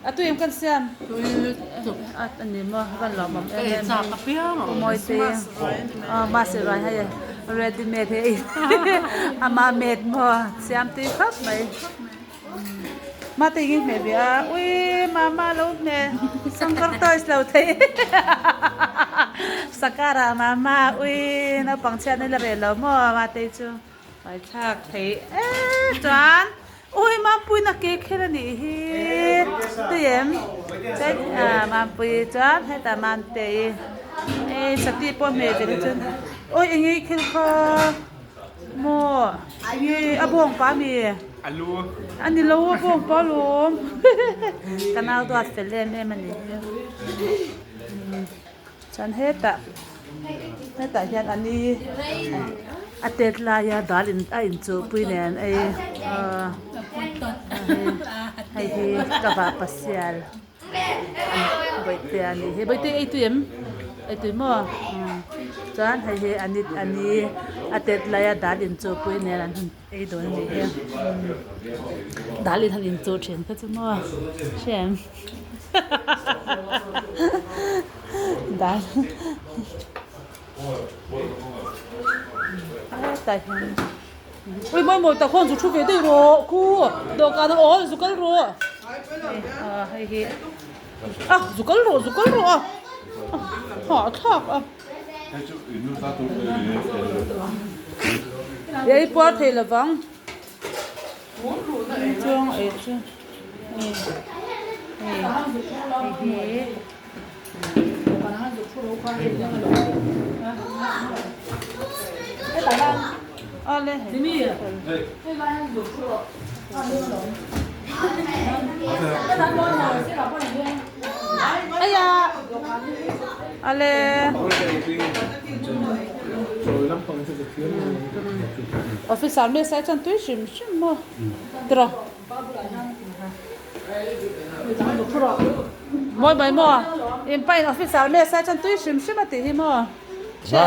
A tui em kan siam? A ni maw a van lawmawm em em Pu Mawite aw mahse ruai hei ready made hei ama made maw siam tui khawp mai mate eng nge hmeh ve a ui mama lo hmeh sangkar toys lo thei sakara mama ui naupang chhiat na ila reh lo maw mate chu. Ngaihthlak thei e chuan ui Mampui na ke kher a nih hi tui em chuan ah Mampui chuan hetah Mantei ei sati pawh hmeh ve te chuan awi eng nge i khel kha maw nge a bawng pa ami a ni lo a bawng pa alawm ka nau duat fel em em a nih hi Chuan hetah hetah hian a ni a tet laia dal in a inchuhpui nen ei aw hei hi ka vahpa sial bawihte a nih hi bawihte ei tui em ei tui maw chuan hei hi a ni a ni a tet laia dal inchuhpui nen an han ei dawn a nih hi dal in han inchuh thin kha chu maw hria em. Dal hetah hian ui mawi mawi tak khawn zu thu ve daih rawh khu dawhkan a awl zu kal rawh ah hei hi a zu kal rawh zu kal rawh a hahthlak a ei puar thei lovang chuang ei chu. Officer me sai chuan tui hrim hrim maw tiraw. Mawi mai maw? In pa in officer me sai chuan tui hrim hrim a tih hi maw? Hre.